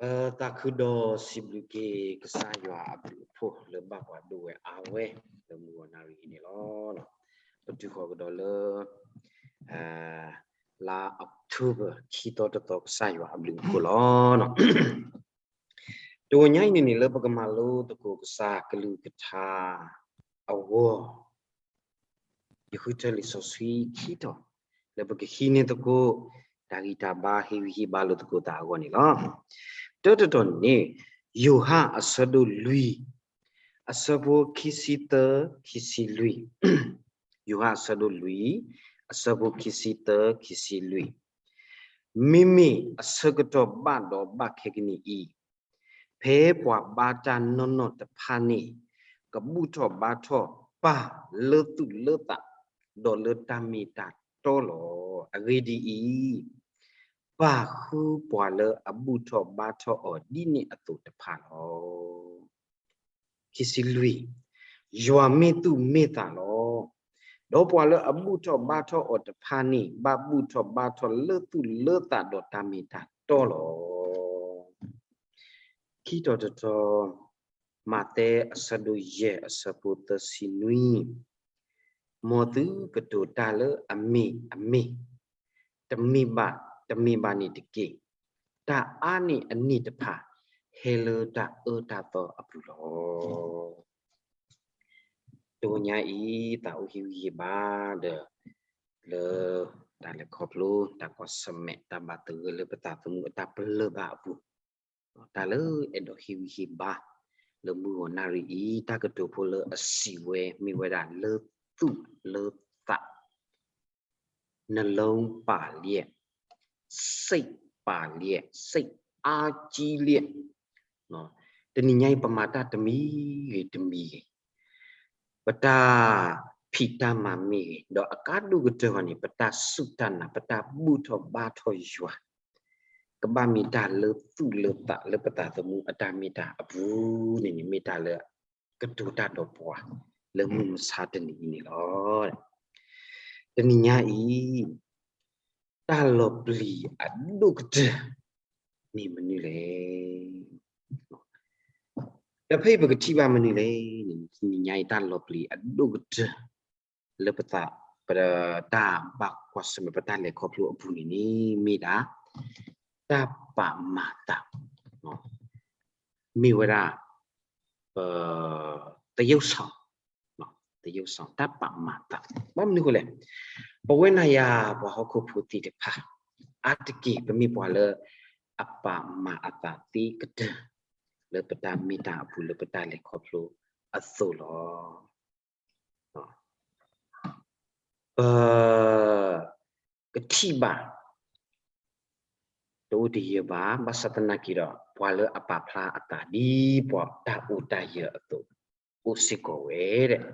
ပသးခုဒီးစံးဘျုးက့ၤကစၢ်ယွၤအဘျုးအဖှိၣ်လၢဘၣ်ပှၤဒိၣ်ဝဲအါဝဲလၢမုၢ်ဂီၤနၣ်ရံၣ်အံၤန့ၣ်လီၤ. ပတုၤဃီၤကဒီးလၢ လါ October ခံသီတသီကစၢ်ယွၤအဘျုးအဖှိၣ်လီၤ. တဂီၤညါအံၤန့ၣ်န့ၣ် လၢပကမၤလိသကိးကစၢ်ကလုၢ်ကထါအဂီၢ် ယဃုထၢလံာ်စီဆှံခံတီၤ လၢပကဟံးန့ၢ်သကိး တၢ်ဂံၢ်တၢ်ဘါဟ့ၣ်ဂံၢ်ဟ့ၣ်ဘါလိာ်သကိးသးအဂီၢ်န့ၣ်လီၤ. တၢတတီၤန့ၣ် ယိၤဟၣ်အဆၢဒိၣ်လွံၢ် အဆၢဖိခံဆံသၢ ခံဆံလွံၢ်, ယိၤဟၣ်အဆၢဒိၣ်လွံၢ် အဆၢဖိခံဆံသၢ ခံဆံလွံၢ်, မ့မ့ၢ်အဆၢကတီၢ်ဘၣ်ဒီးဘၣ်ခဲကနံၣ်အံၤ ဖဲပှၤဘါတၢ်နီၢ်နီၢ်တဖၣ်န့ၣ် ကဘူၣ်ထီၣ်ဘါထီၣ်ပၢ်လၢသူၣ်လၢသး ဒီးလၢတၢ်မ့ၢ်တၢ်တီလီၤ. အဂ့ၢ်ဒ်အံၤ, ပၢ်ဃုပှၤလၢအဘူၣ်ထီၣ်ဘါထီၣ်အီၤဒ်န့ၣ်အသိးတဖၣ်လီၤ. ခံဆံလွံၢ်, ယွၤမ့ၢ်သူၣ်မ့ၢ်သးလီၤ. ဒီးပှၤလၢအဘူၣ်ထီၣ်ဘါထီၣ်အီၤတဖၣ်န့ၣ် ဘၣ်ဘူၣ်ထီၣ်ဘါထီၣ်လၢသူၣ်လၢသးဒီးတၢ်မ့ၢ်တၢ်တီလီၤ. ခံတီၤတတီၤ, မးသဲအဆၢဒိၣ်ယဲၢ်အဆၢဖိသၢဆံနွံ, မ်သုကတိၤတၢ်လၢအမ့ၢ်အမ့ၢ်, တမ့ၢ်ဘၣ်, တမ့ၢ်ဘၣ်န့ၣ်တက့ၢ်. တၢ်အါန့ၢ်အန့ၣ်တဖၣ် ဟဲလၢတၢ်အၢတၢ်သီအပူၤလီၤ. တဂီၤညါအံၤ သးအိၣ်ဟ့ၣ်ဂံၢ်ဟ့ၣ်ဘါဒီး လၢတၢ်လဲၤခီဖျိ တၢ်ကွၢ်ဆၢၣ်မဲာ် တၢ်ဘၣ်သဂၢၢ်လၢပသးသမူအတၢ်ပလၢၢ်ဘၣ်အပူၤ, တၢ်လၢအဲၣ်ဒိးဟ့ၣ်ဂံၢ်ဟ့ၣ်ဘါ လၢမုၢ်ဂီၤနၣ်ရံၣ်အံၤ တၢ်ကတိၤဖိလၢအစံးဝဲ မ့ၢ်ဝဲဒၣ်လၢသူၣ်လၢသး နလုံးပါလျက်, စိတ်ပါလျက်, စိတ်အားကြီးလျက်, တနံၤညါအံၤ ပမၤတၢ်တမံၤဂ့ၤတမံၤဂ့ၤ, ပတၢ်ဖံးတၢ်မၤမ့ၢ်ဂ့ၤ, ဒီးအကါဒိၣ်ကတၢၢ်ဂီၢ်န့ၣ် ပတၢ်စူၢ်တၢ်နာ် ပတၢ်ဘူၣ်ထီၣ်ဘါထီၣ်ယွၤ ကဘၣ်မ့ၢ်တၢ်လၢသူၣ်လၢသးလၢပသးသမူအတၢ်မ့ၢ်တၢ်အပူၤန့ၣ်န့ၣ် မ့ၢ်တၢ်လၢကတိၤတၢ်ဒီးပှၤ လၢမုၢ်မဆါတနံၤအံၤန့ၣ်လီၤ. တနံၤညါအံၤ တၢ်လီၤပျံၤအဒိၣ်ကတၢၢ် မ့ၢ်မနုၤလဲၣ်. ဒီးဖဲအံၤပကထံၣ်ဘၣ်မနုၤလဲၣ်န့ၣ် တနံၤညါအံၤ တၢ်လီၤပျံၤအဒိၣ်ကတၢၢ် လၢပသး ပတၢ်ဘၣ်ကွၢ်ဆၢၣ်မဲာ် ပတၢ်လဲၤခီဖျိအပူၤန့ၣ်န့ၣ် မ့ၢ်ဒၣ် တၢ်ပာ်မၤသး မ့ၢ်ဝဲဒၣ် ပ သရုပ်ဆောင် သရုပ်ဆောင် တၢ်ပာ်မၤသး ဘၣ်မနုၤအဃိလဲၣ်, ပဝဲနၤယၤပှၤဟီၣ်ခိၣ်ဖိသ့ၣ်တဖၣ် အါတက့ၢ် ပမ့ၢ်ပှၤလၢ အပာ်မၤအသးသ့ကတၢၢ် လၢပတၢ်မ့ၢ်တၢ်အပူၤ လၢပတၢ်လဲၤခီဖျိအသိးလီၤ. ပ ကထံၣ်ဘၣ် တအိၣ်တယၢၤဘၣ်, ဘၣ်ဆၣ်သနာ်က့ဒီး ပှၤလၢအပာ်ဖျါအသးဒ်ပှၤတၢ်အိၣ်တၢ်ယၢၤအသိး အိၣ်စ့ၢ်ကီးဝဲဒၣ်,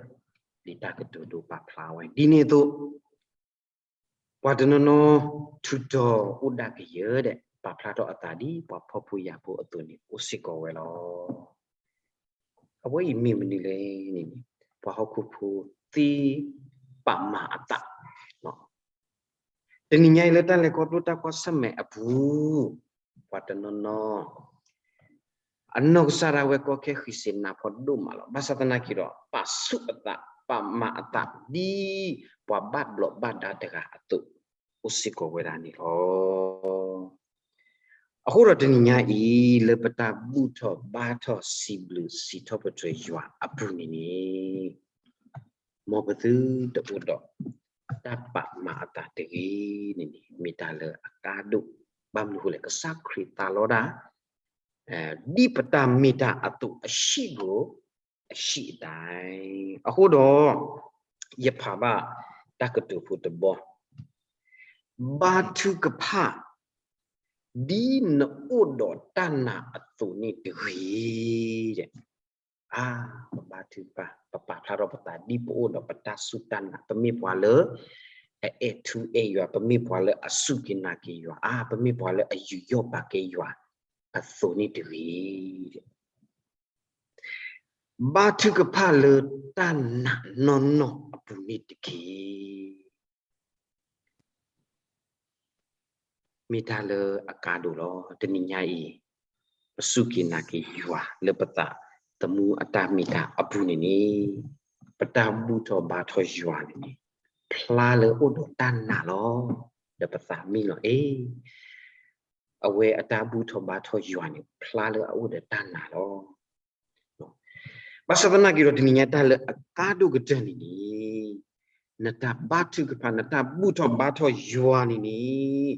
ဒ်တၢ်ကတိၤဒိပာ်ဖျါဝဲ ဒ်န့ၣ်အသိး ပှၤတနီၤနီၤ ထုးထီၣ်အိၣ်ဒၣ်ကယၢၢ်ဒီး ပာ်ဖျါထီၣ်အသးဒ်ပှၤဖှီၣ်ဖိယာ်ဖိအသိးန့ၣ် အိၣ်စ့ၢ်ကီးဝဲလီၤ. အဝဲအံၤမ့ၢ်မနုၤလဲၣ်န့ၣ် ပှၤဟီၣ်ခိၣ်ဖိသ့ပာ်မၤအသး တနံၤညါအံၤလၢတၢ်လဲၤခီဖျိတၢ်ကွၢ်ဆၢၣ်မဲာ်အပူၤ ပှၤတနီၤနီၤ အနီၢ်ကစၢ်ဒၣ်ဝဲကီခဲဃံစ့နၤဖီဒိၣ်မးလီၤ. ဘၣ်ဆၣ်သနာ်က့ဒီး ပာ်ဆူၣ်အသး ပာ်မၤအသးဒ်ပှၤဘၣ်ဘျီးဘၣ်ဒါတဂၤအသိး အိၣ်စ့ၢ်ကီးဝဲဒၣ်န့ၣ်လီၤ. အဃိဒီးတနံၤညါအံၤ လၢပတၢ်ဘူၣ်ထီၣ်ဘါထီၣ်စံးဘျုးစံးထီၣ်ပတြၢၤယွၤအပူၤန့ၣ်န့ၣ် မ်ပသုတအိၣ်ဒီး တၢ်ပာ်မၤအသးတဂ့ၤန့ၣ်န့ၣ် မ့ၢ်တၢ်လၢအကါဒိၣ် ဘၣ်မနုၤအဃိလဲၣ် ကစၢ်ခရံာ်သးလီဒၣ် ဒ်ပတၢ်မ့ၢ်တၢ်အသိးအဟံၣ်ဖိ အဟံၣ်အတၢ် အဃိဒီး ယဖးဘၣ်တၢ်ကတိၤဖိတဘီ ဘါထုကဖၣ် ဒ်နအိၣ်ဒီးတၢ်နာ်အသိးန့ၣ်တဂ့ၤ အါ ပဘါထုကဖၣ် ပပာ်ဖျါထီၣ်ပသးဒ်ပအိၣ်ဒီးပတၢ်စူၢ်တၢ်နာ် ပမ့ၢ်ပှၤလၢ အအဲၣ်ထူအဲၣ်ယွၤ ပမ့ၢ်ပှၤလၢအစူၢ်က့ၤနာ်က့ၤယွၤ အါ ပမ့ၢ်ပှၤလၢအယူးယီၣ်ပာ်ကဲယွၤအသိးန့ၣ်တဂ့ၤ ဘါထုကဖၣ်လၢတၢ်နာ်နီၢ်နီၢ်အပူၤန့ၣ်တက့ၢ်. မ့ၢ်တၢ်လၢအကါဒိၣ်လီၤ. တနံၤညါအံၤ ပစူၢ်က့ၤနာ်က့ၤယွၤလၢပသးသမူအတၢ်မ့ၢ်တၢ်အပူၤန့ၣ်န့ၣ်, ပတၢ်ဘူၣ်ထီၣ်ဘါထီၣ်ယွၤန့ၣ်န့ၣ်, ဖျါလၢအိၣ်ဒီးတၢ်နာ်လီၤ. ဒီးပသးမံလီၤအ့ၣ်, အဝဲအတၢ်ဘူၣ်ထီၣ်ဘါထီၣ်ယွၤန့ၣ် ဖျါလၢအအိၣ်ဒီးတၢ်နာ်လီၤ. ဘၣ်ဆၣ်သနာ်က့ဒီးတနံၤညါတၢ်လၢအကါဒိၣ်ကတၢၢ်န့ၣ်န့ၣ်, နတၢ်ဘါထုကဖၣ် နတၢ်ဘူၣ်ထီၣ်ဘါထီၣ်ယွၤန့ၣ်န့ၣ်,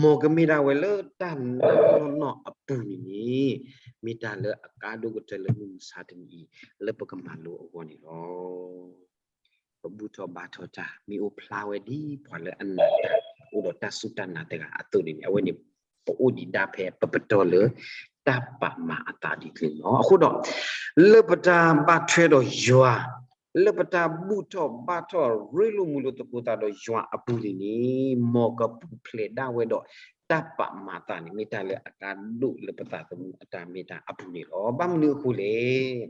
မ်ကမ့ၢ်ဒၣ်ဝဲလၢတၢ်နီၢ်နီၢ်အပူၤန့ၣ်န့ၣ်, မ့ၢ်တၢ်လၢအကါဒိၣ်ကတၢၢ်လၢမုၢ်မဆါတနံၤအံၤ လၢပကမၤလိအဂီၢ်န့ၣ်လီၤ. ပဘူၣ်ထီၣ်ဘါထီၣ်တၢ် မ့ၢ်အိၣ်ဖျါဝဲဒ်ပှၤလၢအနာ်တၢ် အိၣ်ဒီးတၢ်စူၢ်တၢ်နာ်တဂၤအသိးန့ၣ်န့ၣ်, အဝဲန့ၣ် ပအိၣ်ဒံးဒၣ်ဖဲပပတီၢ်လၢ တၢ်ပာ်မၤအသးဒ်န့ၣ်လီၤ. အဃိဒီး လၢပတၢ်ဘါထုကဖၣ်ဒီးယွၤ, လၢပတၢ်ဘူၣ်ထီၣ်ဘါထီၣ်ရ့လိာ်မုာ်လိာ်သကိးသးဒီးယွၤအပူၤန့ၣ်န့ၣ်, မ်ကပူၤဖျဲးဒၣ်ဝဲဒီးတၢ်ပာ်မၤအသးန့ၣ် မ့ၢ်တၢ်လၢအကါဒိၣ်လၢပသးသမူအတၢ်မ့ၢ်တၢ်အပူၤန့ၣ်လီၤ. ဘၣ်မနုၤအဃိလဲၣ်.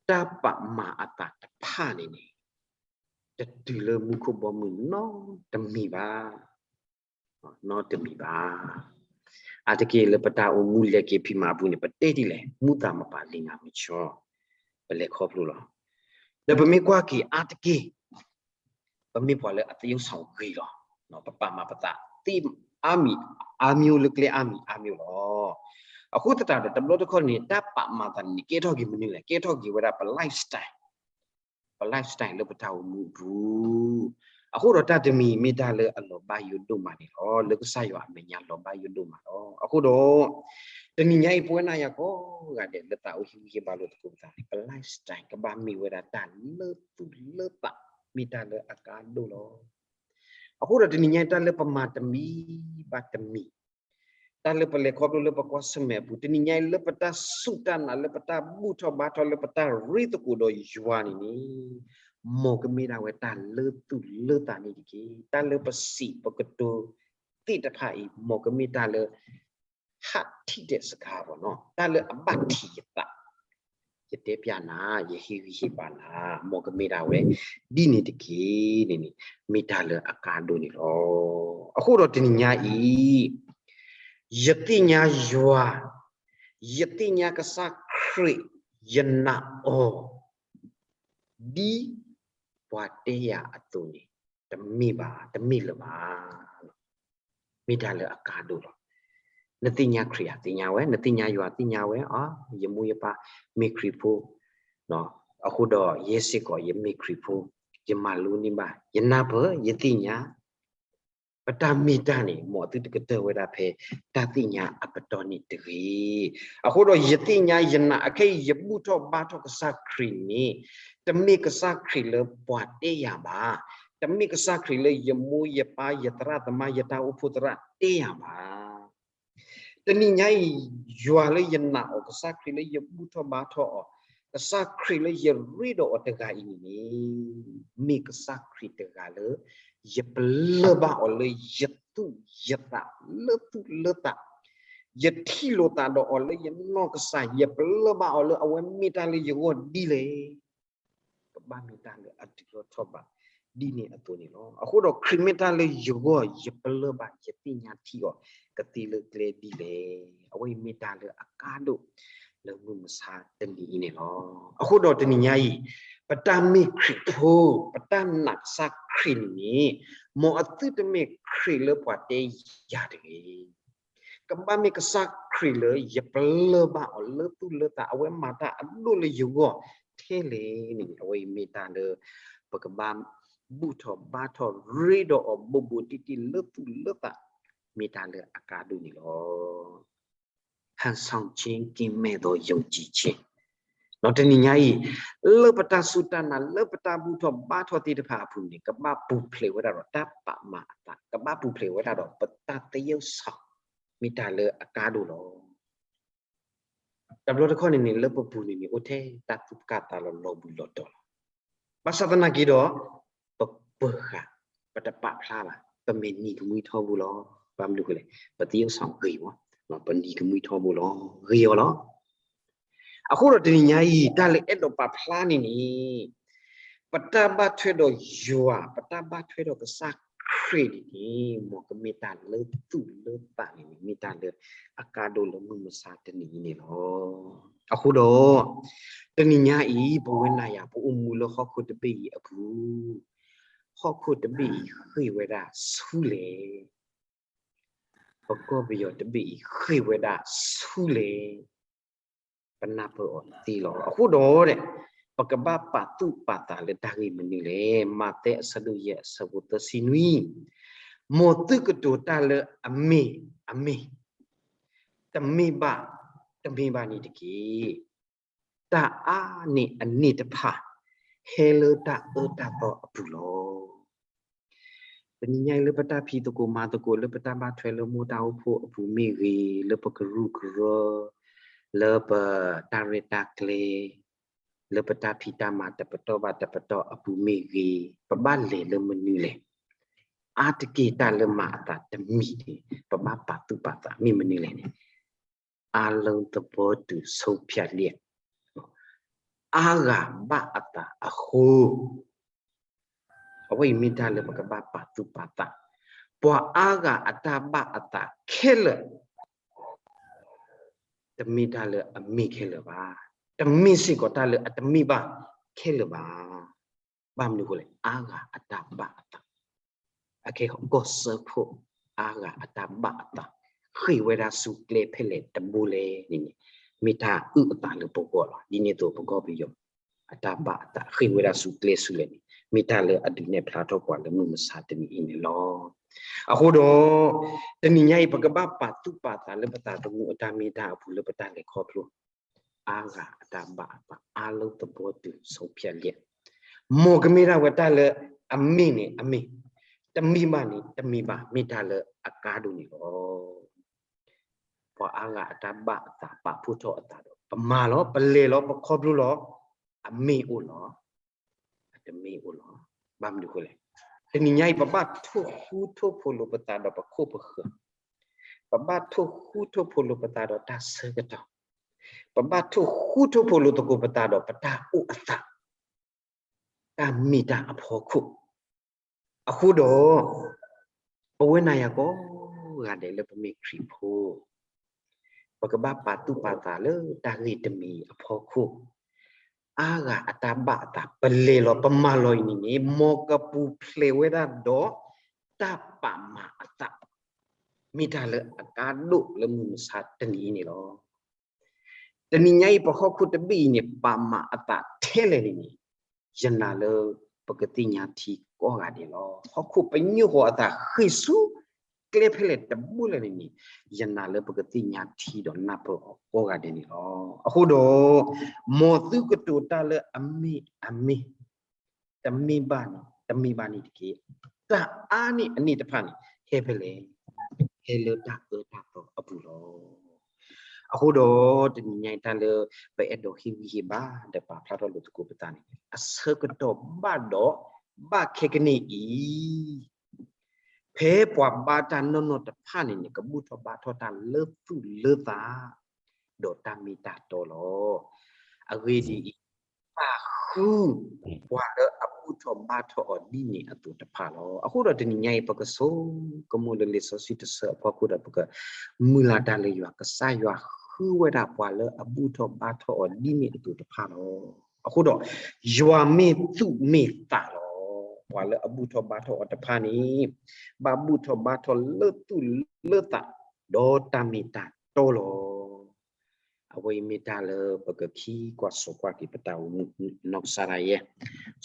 တၢ်ပာ်မၤအသးတဖၣ်န့ၣ်န့ၣ်, တတုၤလၢမူခိၣ်ဘီမုၢ်နီတမံၤဘၣ်, နီတမံၤဘၣ်. အါတက့ၢ်လၢပတၢ်အိၣ်မူလဲၤက့ၤဖံးမၤအပူၤန့ၣ် ပတဲဒ်လဲၣ်, မူသးမပာ်လံာ်ငါမုာ်ဆှီ, ပလဲၤခီဖျိလီၤ. ဒီးပမ့ၢ်ကွၢ်က့ၤအါတက့ၢ် ပမ့ၢ်ပှၤလၢအသယုၢ်စီၤဂ့ၤလီၤ. ပပာ်မၤပသးသ့အါမံၤအါမံၤလၢကျဲအါမံၤအါမံၤလီၤ. အဃိသတးဒီး တဘျီတခီၣ်န့ၣ် တၢ်ပာ်မၤသးန့ၣ် ကဲထီၣ်က့ၤမနုၤလဲၣ်, ကဲထီၣ်က့ၤဝဲဒၣ်ပ lifestyle, ပ lifestyle လၢပတၢ်အိၣ်မူအပူၤ. အဃိဒီးတၢ်တမံၤမ့ၢ်တၢ်လၢအလီၤဘၣ်ယိၣ်ဒိၣ်မးန့ၣ်လီၤ. လၢကစၢ်ယွၤအမဲာ်ညါလီၤဘၣ်ယိၣ်ဒိၣ်မးလီၤ. အဃိဒီး တနံၤညါအံၤ ပဝဲနၤယၤကိးဂၤဒဲး လၢသးအိၣ်ဟ့ၣ်ဂံၢ်ဟ့ၣ်ဘါလိာ်သကိးပသးန့ၣ် ပ lifestyle ကဘၣ်မ့ၢ်ဝဲဒၣ်တၢ်လၢသူၣ်လၢသး, မ့ၢ်တၢ်လၢအကါဒိၣ်လီၤ. အဃိဒီးတနံၤညါအံၤ တၢ်လၢပမၤတမံၤဘၣ်တမံၤ, တၢ်လၢပလဲၤခီဖျိလၢပကွၢ်ဆၢၣ်မဲာ်အပူၤ, တနံၤညါအံၤ လၢပတၢ်စူၢ်တၢ်နာ် လၢပတၢ်ဘူၣ်ထီၣ်ဘါထီၣ် လၢပတၢ်ရ့သကိးဒီးယွၤန့ၣ်န့ၣ်, မ်ကမ့ၢ်ဒၣ်ဝဲတၢ်လၢသူၣ်လၢသးန့ၣ်တက့ၢ်. တၢ်လၢပစံးပကတိၤသ့ၣ်တဖၣ်အံၤ မ်ကမ့ၢ်တၢ်လၢ ဟးထံၣ်တဲာ်စခါဘၣ်နီၤ, တၢ်လၢအဘၣ်ထံးယသး, ယတဲပျးနၤ, ယဟ့ၣ်ဂံၢ်ဟ့ၣ်ဘါနၤ, မ်ကမ့ၢ်ဒၣ်ဝဲဒ်န့ၣ်တက့ၢ်န့ၣ်န့ၣ်, မ့ၢ်တၢ်လၢအကါဒိၣ်န့ၣ်လီၤ. အဃိဒီးတနံၤညါအံၤ, ယသ့ၣ်ညါယွၤ, ယသ့ၣ်ညါကစၢ်ခရံာ်, ယနာ်အီၤ ဒ်ပှၤတဲယၤအသိးန့ၣ် တမ့ၢ်ဘၣ်, တမ့ၢ်လၢၤဘၣ်. မ့ၢ်တၢ်လၢအကါဒိၣ်လီၤ. နသ့ၣ်ညါခရံာ်ဧါ, သ့ၣ်ညါဝဲ, နသ့ၣ်ညါယွၤ, သ့ၣ်ညါဝဲ, ယမိၢ်ယပၢ်မ့ၢ်ခရံာ်ဖိ, အဃိဒီးယဲစ့ၢ်ကီးယမ့ၢ်ခရံာ်ဖိ, ယမၤလိန့ၢ်ဘၣ်, ယနၢ်ပၢၢ်, ယသ့ၣ်ညါ ပတၢ်မ့ၢ်တၢ်န့ၣ် မ်အသုတကတၢၢ်ဝဲဒၣ်ဖဲတၢ်သ့ၣ်ညါအပတီၢ်န့ၣ်တဂ့ၤ. အဃိဒီးယသ့ၣ်ညါယနာ်အခဲအံၤ ယဘူၣ်ထီၣ်ဘါထီၣ်ကစၢ်ခရံာ်န့ၣ်, တမ့ၢ်ကစၢ်ခရံာ်လၢပှၤတဲယၤဘၣ်, တမ့ၢ်ကစၢ်ခရံာ်လၢယမိၢ်ယပၢ်ယသရၣ်သမါယတၢ်အိၣ်ဖှိၣ်သရၣ်တဲယၤဘၣ်. တနံၤညါအံၤ ယွၤလၢယနာ်အီၤ, ကစၢ်ခရံာ်လၢယဘူၣ်ထီၣ်ဘါထီၣ်အီၤ, ကစၢ်ခရံာ်လၢယရ့ဒီးအီၤတဂၤအံၤန့ၣ်န့ၣ်, မ့ၢ်ကစၢ်ခရံာ်တဂၤလၢ ယပလၢၢ်ဘၣ်အီၤလၢယသူၣ်ယသးလၢသူၣ်လၢသး, ယထံၣ်လိာ်သးဒီးအီၤလၢယနီၢ်ကစၢ်, ယပလၢၢ်ဘၣ်အီၤလၢအဝဲမ့ၢ်တၢ်လၢယဂီၢ်ဒ်လဲၣ် ကဘၣ်မ့ၢ်တၢ်လၢအတုၤထီၣ်ထီၣ်ဘးဒ်န့ၣ်အသိးန့ၣ်လီၤ. အဃိဒီးခရံာ်မ့ၢ်တၢ်လၢယဂီၢ်, ယပလၢၢ်ဘၣ်, ယသ့ၣ်ညါထံအီၤကသ့လၢကျဲဒ်လဲၣ်. အဝဲအံၤမ့ၢ်တၢ်လၢအကါဒိၣ်လၢမုၢ်မဆါတနံၤအံၤန့ၣ်လီၤ. အဃိဒီးတနံၤညါအံၤ, ပတၢ်မ့ၢ်ခရံာ်ဖိ, ပတၢ်နာ်ကစၢ်ခရံာ်န့ၣ်န့ၣ်, မ်အသုတမ့ၢ်ခရံာ်လၢပှၤတဲယၤတဂ့ၤ ကဘၣ်မ့ၢ်ကစၢ်ခရံာ်လၢယပလၢၢ်ဘၣ်အီၤလၢသူၣ်လၢသး, အဝဲမၤတၢ်အဒိၣ်လၢယဂီၢ်ထဲလဲၣ်န့ၣ်, အဝဲအံၤမ့ၢ်တၢ်လၢ ပကဘၣ်ဘူၣ်ထီၣ်ဘါထီၣ်ရ့ဒီးအီၤဘိးဘိးတံၢ်တံၢ်လၢသူၣ်လၢသး, မ့ၢ်တၢ်လၢအကါဒိၣ်န့ၣ်လီၤ. ဟန်ဆောင်ခြင်းကင်းမဲ့သောယုံကြည်ခြင်း, ဒီးတနံၤညါအံၤ, လၢပတၢ်စူၢ်တၢ်နာ် လၢပတၢ်ဘူၣ်ထီၣ်ဘါထီၣ်သ့ၣ်တဖၣ်အပူၤန့ၣ် ကဘၣ်ပူၤဖျဲးဝဲဒၣ်ဒီးတၢ်ပာ်မၤအသး, ကဘၣ်ပူၤဖျဲးဝဲဒၣ်ဒီးပတၢ်သယုၢ်စီၤ, မ့ၢ်တၢ်လၢအကါဒိၣ်လီၤ. တဘျီတခီၣ်န့ၣ်န့ၣ် လၢပပူၤန့ၣ်န့ၣ် အိၣ်ထဲတၢ်သူၣ်ကၢ်သးလီၤ လီၤဘှံးလီၤတီၤလီၤ. ဘၣ်ဆၣ်သနာ်က့ဒီး, ပပၢၤဃာ်, ပတပာ်ဖျါဘၣ်, ပမ့ၢ်နံၤကမှံထီဘိလီၤ. ဘၣ်မနုၤဃိလဲၣ်, ပသယုၢ်စီၤဂ့ၤဝဲ, ပနံၤကမှံထီဘိလီၤ, ဂ့ၤအီၤလီၤ. အဃိဒီးတနံၤညါအံၤ တၢ်လၢအဲၣ်ဒိးပာ်ဖျါန့ၣ်န့ၣ်, ပတၢ်ဘၣ်ထွဲဒီးယွၤ, ပတၢ်ဘၣ်ထွဲဒီးကစၢ်ခ ပကဘၣ်ပာ်သူၣ်ပာ်သးလၢပတၢ်ဂ့ၤတမံၤအဖီခိၣ်န့ၣ်န့ၣ် မ်ကမ့ၢ်တၢ်လၢသူၣ်လၢသးန့ၣ်န့ၣ် မ့ၢ်တၢ်လၢအကါဒိၣ်လၢမုၢ်မဆါတနံၤအံၤန့ၣ်လီၤ. အဃိဒီး တနံၤညါအံၤ ပဝဲနၤယၤ ပအိၣ်မူလၢဟီၣ်ခိၣ်တဘ့ၣ်အံၤအပူၤ, ဟီၣ်ခိၣ်တဘ့ၣ်အံၤဃ့ၢ်ဝဲဒၣ်ဆူလဲၣ်. ပကီၢ်ပယီၤတဘ့ၣ်အံၤဃ့ၢ်ဝဲဒၣ်ဆူလဲၣ်. ပနၢ်ပၢၢ်အီၤသ့လီၤ. အဃိဒီး ပကဘၣ်ပာ်သူၣ်ပာ်သးလၢတၢ်ဂ့ၢ်မနုၤလဲၣ်. မးသဲအဆၢဒိၣ်ယဲၢ်အဆၢဖိသၢဆံနွံ, မ်သုကတိၤတၢ်လၢအမ့ၢ်အမ့ၢ်, တမ့ၢ်ဘၣ်တမ့ၢ်ဘၣ်န့ၣ်တက့ၢ်. တၢ်အါန့ၢ်အန့ၢ်တဖၣ် ဟဲလၢတၢ်အၢတၢ်သီအပူၤလီၤ. တနံၤညါအံၤလၢပတၢ်ဖံးသကိးမၤသကိး လၢပတၢ်ဘၣ်ထွဲလၢမိၢ်တၢ်အိၣ်ဖှိၣ်အပူၤမ့ၢ်ဂ့ၤ, လၢပကရူၢ်ကရၢ, လၢပတၢ်ရဲၣ်တၢ်ကျဲၤ, လၢပတၢ်ဖံးတၢ်မၤတပတီၢ်ဘၣ်တပတီၢ်အပူၤမ့ၢ်ဂ့ၤ, ပဘၣ်လဲၤလၢမနုၤလဲၣ်. အါတက့ၢ်တၢ်လၢမၤအသးတမံၤန့ၣ် ပဘၣ်ပာ်သူၣ်ပာ်သးမ့ၢ်မနုၤလဲၣ်န့ၣ် အားလုံးသဘောတူဆုံးဖြတ်လျက်, အါဂၤဘၣ်အသးအဃိ, အဝဲအံၤမ့ၢ်တၢ်လၢပကဘၣ်ပာ်သူၣ်ပာ်သး, ပှၤအါဂၤအတၢ်ဘၣ်အသးခဲလၢာ် တမ့ၢ်တၢ်လၢအမ့ၢ်ခဲလၢာ်ဘၣ်, တမ့ၢ်စ့ၢ်ကီးတၢ်လၢအတမ့ၢ်ဘၣ်ခဲလၢာ်ဘၣ်. ဘၣ်မနုၤအဃိလဲၣ်, အါဂၤအတၢ်ဘၣ်အသး အခဲကီၢ်စၢဖှိၣ် အါဂၤအတၢ်ဘၣ်အသး ဃ့ၢ်ဝဲဒၣ်ဆူကျဲဖဲလဲၣ်တဘိလဲၣ်န့ၣ်န့ၣ် မ့ၢ်တၢ်အုၣ်အသးလၢပဂီၢ်လီၤ. ဒ်န့ၣ်အသိးပကီၢ်ပယီၤ အတၢ်ဘၣ်အသးဃ့ၢ်ဝဲဒၣ်ဆူကျဲဆူလဲၣ်န့ၣ် မ့ၢ်တၢ်လၢအဒုးနဲၣ်ဖျါထီၣ်ပှၤလၢမုၢ်မဆါတနံၤအံၤန့ၣ်လီၤ. အဃိဒီး တနံၤညါအံၤ ပကဘၣ်ပာ်သူၣ်ပာ်သးလၢပသးသမူအတၢ်မ့ၢ်တၢ်အပူၤလၢပတၢ်လဲၤခီဖျိ အါဂၤအတၢ်ဘၣ်အသး အားလုံးသဘောတူဆုံးဖြတ်လျက်, မ်ကမ့ၢ်ဒၣ်ဝဲတၢ်လၢအမ့ၢ်န့ၣ်အမ့ၢ်, တမ့ၢ်ဘၣ်န့ၣ်တမ့ၢ်ဘၣ် မ့ၢ်တၢ်လၢအကါဒိၣ်န့ၣ်လီၤ. ပှၤအါဂၤအတၢ်ဘၣ်အသးပာ်ဖှိၣ်ထီၣ်အသးဒီး ပမၤလီၤ ပလဲၤလီၤ ပခီဖျိလီၤ, အမ့ၢ်အိၣ်လီၤ အတမ့ၢ်အိၣ်လီၤ. ဘၣ်မနုၤအဃိလဲၣ်, တနံၤညါအံၤ ပဘၣ်ထိၣ်ဃူထိၣ်ဖိးလိာ်ပသးဒီးပခိၣ်ပဃၢၤ, ပဘၣ်ထိၣ်ဃူထိၣ်ဖိးလိာ်ပသးဒီးတၢ်ဆၢကတီၢ်, ပဘၣ်ထိၣ်ဃူထိၣ်ဖိးလိာ်သကိးပသးဒီးပတၢ်အိၣ်အသး တၢ်မ့ၢ်တၢ်အဖီခိၣ်. အဃိဒီး ပဝဲနၤယၤကိးဂၤဒဲးလၢပမ့ၢ်ခရံာ်ဖိ, ပကဘၣ်ပာ်သူၣ်ပာ်သးလၢတၢ်ဂ့ၢ်တမံၤအဖီခိၣ်, အါဂၤအတၢ်ဘၣ်အသး ပလဲၤလီၤပမၤလီၤအံၤန့ၣ်န့ၣ် မ်ကပူၤဖျဲးဝဲဒၣ်ဒီးတၢ်ပာ်မၤအသး, မ့ၢ်တၢ်လၢအကါဒိၣ်လၢမုၢ်မဆါတနံၤအံၤန့ၣ်လီၤ. တနံၤညါအံၤ ပဟီၣ်ခိၣ်တဘ့ၣ်အံၤန့ၣ် ပာ်မၤအသးထဲလဲၣ်န့ၣ်န့ၣ်, ယနာ်လၢပကသ့ၣ်ညါထံကိးဂၤဒဲးလီၤ. ဟီၣ်ခိၣ်ပညိၣ်ဃီၤအသးဃ့ၢ်ဆူကျဲဖဲလဲၣ်တဘိလဲၣ်န့ၣ်န့ၣ်, ယနာ်လၢပကသ့ၣ်ညါထံဒီးနၢ်ပၢၢ်အီၤကိးဂၤဒဲးန့ၣ်လီၤ. အဃိဒီး မ်သုကတိၤတၢ်လၢအမ့ၢ်အမ့ၢ် တမ့ၢ်ဘၣ်န့ၣ် တမ့ၢ်ဘၣ်န့ၣ်တက့ၢ်. တၢ်အါန့ၢ်အန့ၢ်တဖၣ်န့ၣ် ဟဲဖဲလဲၣ်, ဟဲလၢတၢ်အၢတၢ်သီအပူၤလီၤ. အဃိဒီး တနံၤညါအံၤတၢ်လၢ ပအဲၣ်ဒိးဟ့ၣ်ဂံၢ်ဟ့ၣ်ဘါ ဒီးပာ်ဖျါထီၣ်လိာ်သကိးပသးန့ၣ် အဆၢကတီၢ်ဘၣ်ဒီး ဘၣ်ခဲကနံၣ်အံၤ ဖဲပှၤဘါတၢ်နီၢ်နီၢ်တဖၣ်န့ၣ်န့ၣ် ကဘူၣ်ထီၣ်ဘါထီၣ်တၢ်လၢသူၣ်လၢသး ဒီးတၢ်မ့ၢ်တၢ်တီလီၤ. အဂ့ၢ်ဒ်အံၤ, ပၢ်ဃု ပှၤလၢအဘူၣ်ထီၣ်ဘါထီၣ်အီၤဒ်န့ၣ်အသိးတဖၣ်လီၤ. အဃိဒီးတနံၤညါအံၤ ပကဆိကမိၣ်လၢလံာ်စီဆှံတဆၢအဖီခိၣ်ဒီး ပကမုၢ်လၢ်တၢ်လၢယွၤ, ကစၢ်ယွၤဃုဝဲဒၣ်ပှၤလၢအဘူၣ်ထီၣ်ဘါထီၣ်အီၤဒ်န့ၣ်အသိးတဖၣ်လီၤ. အဃိဒီး ယွၤမ့ၢ်သူၣ်မ့ၢ်သးလီၤ. ပှၤလၢအဘူၣ်ထီၣ်ဘါထီၣ်အီၤတဖၣ်န့ၣ် ဘၣ်ဘူၣ်ထီၣ်ဘါထီၣ်လၢသူၣ်လၢသး ဒီးတၢ်မ့ၢ်တၢ်တီလီၤ. အဝဲအံၤမ့ၢ်တၢ်လၢပကခံကွၢ်စိကွၢ်က့ၤပတၢ်အိၣ်မူနီၢ်ကစၢ်ဒၣ်ယဲ,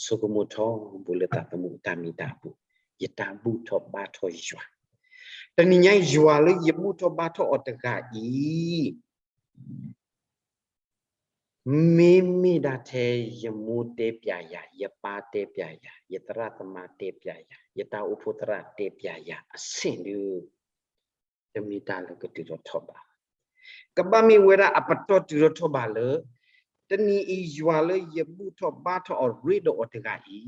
ဆိကမိၣ်ထီဘိလၢသးသမူအတၢ်မ့ၢ်တၢ်တီအပူၤ, ယတၢ်ဘူၣ်ထီၣ်ဘါထီၣ်ယွၤ, တနံၤညါယွၤလၢယဘူၣ်ထီၣ်ဘါထီၣ်အီၤတဂၤအံၤ မ့မ့ၢ်ဒၣ်ထဲယမိၢ်တဲပျးယၤ, ယပၢ်တဲပျးယၤ, ယသရၣ်သမါတဲပျးယၤ, ယတၢ်အိၣ်ဖှိၣ်သရၣ်တဲပျးယၤအဆင့်ဒုး, တမ့ၢ်တၢ်လၢကတုၤထီၣ်ထီၣ်ဘး, ကဘၣ်မ့ၢ်ဝဲဒၣ်အပတီၢ်တုၤထီၣ်ထီၣ်ဘးလၢ တနံၤအံၤယွၤလၢယဘူၣ်ထီၣ်ဘါထီၣ်အီၤရ့ဒီးအီၤတဂၤအံ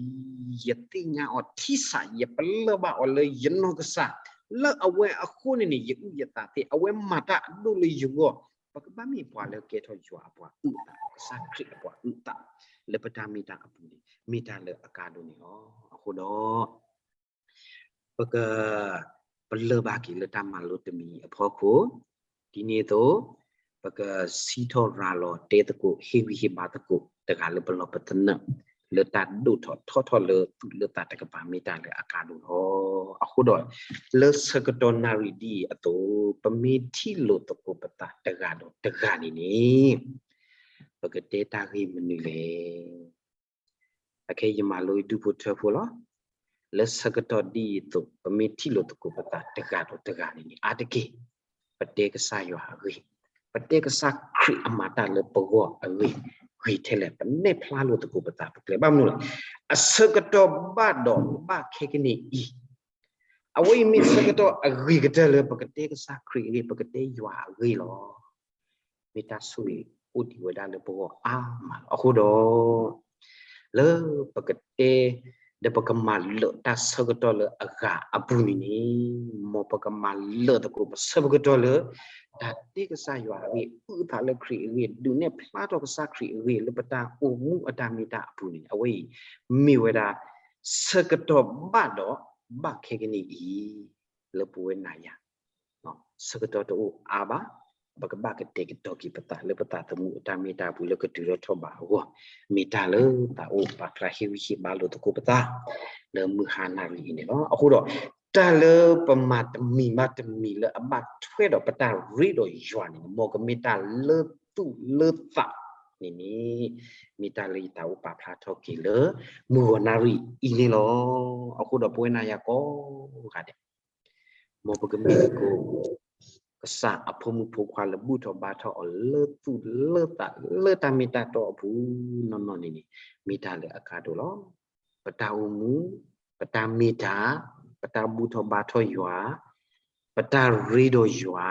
ၤ, ယသ့ၣ်ညါအီၤထံဆး, ယပလၢၢ်ဘၣ်အီၤလၢယနီၢ်ကစၢ်, လၢအဝဲအဃိန့ၣ်န့ၣ် ယအုၣ်ယသးသ့, အဝဲမၤတၢ်အဒိၣ်လၢယဂီၢ်, ပကဘၣ်မ့ၢ်ပှၤလၢကဲထီၣ်ယွၤအပှၤအုၣ်အသး, ကစၢ်ခရံာ်အပှၤအုၣ်အသး, လၢပတၢ်မ့ၢ်တၢ်အပူၤန့ၣ် မ့ၢ်တၢ်လၢအကါဒိၣ်န့ၣ်လီၤ. အဃိဒီး ပက ပလၢၢ်ဘၣ်က့ၤလၢတၢ်မၤလိတမံၤအဖီခိၣ်, ဒ်န့ၣ်အသိး ပကစံးထီၣ်ရၤလီၤတဲသကိး ဟ့ၣ်ဂံၢ်ဟ့ၣ်ဘါသကိး တဂၤလၢပလီၢ်ပသနၢၣ် လၢတၢ်ဒိၣ်ထီၣ်ထီထီၣ်လၢသူၣ်လၢသးတကပၤမ့ၢ်တၢ်လၢအကါဒိၣ်လီၤ. အဃိဒီး လၢဆၢကတီၢ်နၣ်ရံၣ်ဒ်အံၤအသိး ပမ့ၢ်ထံၣ်လိာ်သကိးပသးတဂၤဒီးတဂၤန့ၣ်န့ၣ် ပကတဲတၢ်ဂ့ၢ်မနုၤလဲၣ်. အခဲအံၤယမၤလိဒူၣ်ဖိထၢဖိလီၤ. လၢဆၢကတီၢ်ဒ်အံၤအသိး ပမ့ၢ်ထံၣ်လိာ်သကိးပသးတဂၤဒီးတဂၤန့ၣ်န့ၣ် အါတက့ၢ် ပတဲကစၢ်ယွၤအဂ့ၢ်, ပတဲကစၢ်ခရံာ်အမၤတၢ်လၢပဂီၢ်အဂ့ၢ်, ဂ့ၤထဲလဲၣ် ပနဲၣ်ဖျါလိာ်သကိးပသးပကျဲ ဘၣ်မနုၤလဲၣ်. အဆၢကတီၢ်ဘၣ်ဒီးဘၣ်ခဲကနံၣ်အံၤ အဝဲအံၤမ့ၢ်ဆၢကတီၢ်အဂ့ၤကတၢၢ်လၢပကတဲကစၢ်ခရံာ်အဂ့ၢ်, ပကတဲယွၤအဂ့ၢ်လီၤ. မ့ၢ်တၢ်ဆိၣ်ဂ့ၤအိၣ်ဒံးဝဲဒၣ်လၢပဂီၢ်အါမးလီၤ. အဃိဒီး လၢပကတဲ ဒီးပကမၤလၢာ်တၢ်ဆၢကတီၢ်လၢအဂၤအပူၤန့ၣ်န့ၣ် မ်ပကမၤလၢာ်သကိးပဆၢကတီၢ်လၢ တၢ်တဲကစၢ်ယွၤအဂ့ၢ်, အုၣ်သးလၢခရံာ်အဂ့ၢ်, ဒုးနဲၣ်ဖျါထီၣ်ကစၢ်ခရံာ်အဂ့ၢ် လၢပတၢ်အိၣ်မူအတၢ်မ့ၢ်တၢ်အပူၤန့ၣ် အဝဲအံၤ မ့ၢ်ဝဲဒၣ် ဆၢကတီၢ်ဘၣ်ဒီးဘၣ်ခဲကနံၣ်အံၤ လၢပဝဲနၤယၤ ဆၢကတီၢ်တအိၣ်အါဘၣ်, ပကဘၣ်ကတဲာ်ကတီၤက့ၤပသးလၢပသးသမူအတၢ်မ့ၢ်တၢ်ပူၤလၢကတုၤထီၣ်ထီၣ်ဘးအဂီၢ်, မ့ၢ်တၢ်လၢသးအိၣ်ပာ်ဖျါဟ့ၣ်ဂံၢ်ဟ့ၣ်ဘါလိာ်သကိးပသး လၢမုၢ်ဟါနၣ်ရံၣ်အံၤန့ၣ်လီၤ. အဃိဒီး တၢ်လၢပမၤတမံၤဘၣ်တမံၤလၢအဘၣ်ထွဲဒီးပတၢ်ရ့ဒီးယွၤန့ၣ် မ်ကမ့ၢ်တၢ်လၢသူၣ်လၢသးန့ၣ်န့ၣ် မ့ၢ်တၢ်လၢယသးအိၣ်ပာ်ဖျါထီၣ်က့ၤလၢ မုၢ်ဂီၤနၣ်ရံၣ်အံၤန့ၣ်လီၤ. အဃိဒီးပဝဲနၤယၤကိးဂၤဒဲး မ်ပကမ့ၢ်သကိး ကစၢ်အဖိမုၣ်ဖိခွါလၢဘူၣ်ထီၣ်ဘါထီၣ်အီၤလၢသူၣ်လၢသးလၢတၢ်မ့ၢ်တၢ်တီအပူၤနီၢ်နီၢ်န့ၣ်န့ၣ် မ့ၢ်တၢ်လၢအကါဒိၣ်လီၤ. ပတၢ်အိၣ်မူ, ပတၢ်မ့ၢ်တၢ်, ပတၢ်ဘူၣ်ထီၣ်ဘါထီၣ်ယွၤ, ပတၢ်ရ့ဒီးယွၤ,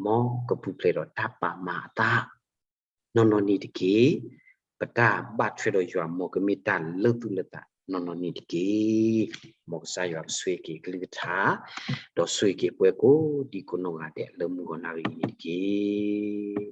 မ်ကပူၤဖျဲးဒီးတၢ်ပာ်မၤအသး နီၢ်နီၢ်န့ၣ်တက့ၢ်. ပတၢ်ဘၣ်ထွဲဒီးယွၤ မ်ကမ့ၢ်တၢ်လၢသူၣ်လၢသးနီၢ်နီၢ်န့ၣ်တက့ၢ်. မ်ကစၢ်ယွၤကဆိၣ်ဂ့ၤက့ၤအကလုၢ်ကထါ, ဒီးဆိၣ်ဂ့ၤက့ၤပှၤကိးဒံကိးနီၢ်ဂၤဒဲးလၢမုၢ်ဂီၤနၣ်ရံၣ်အံၤန့ၣ်တက့ၢ်.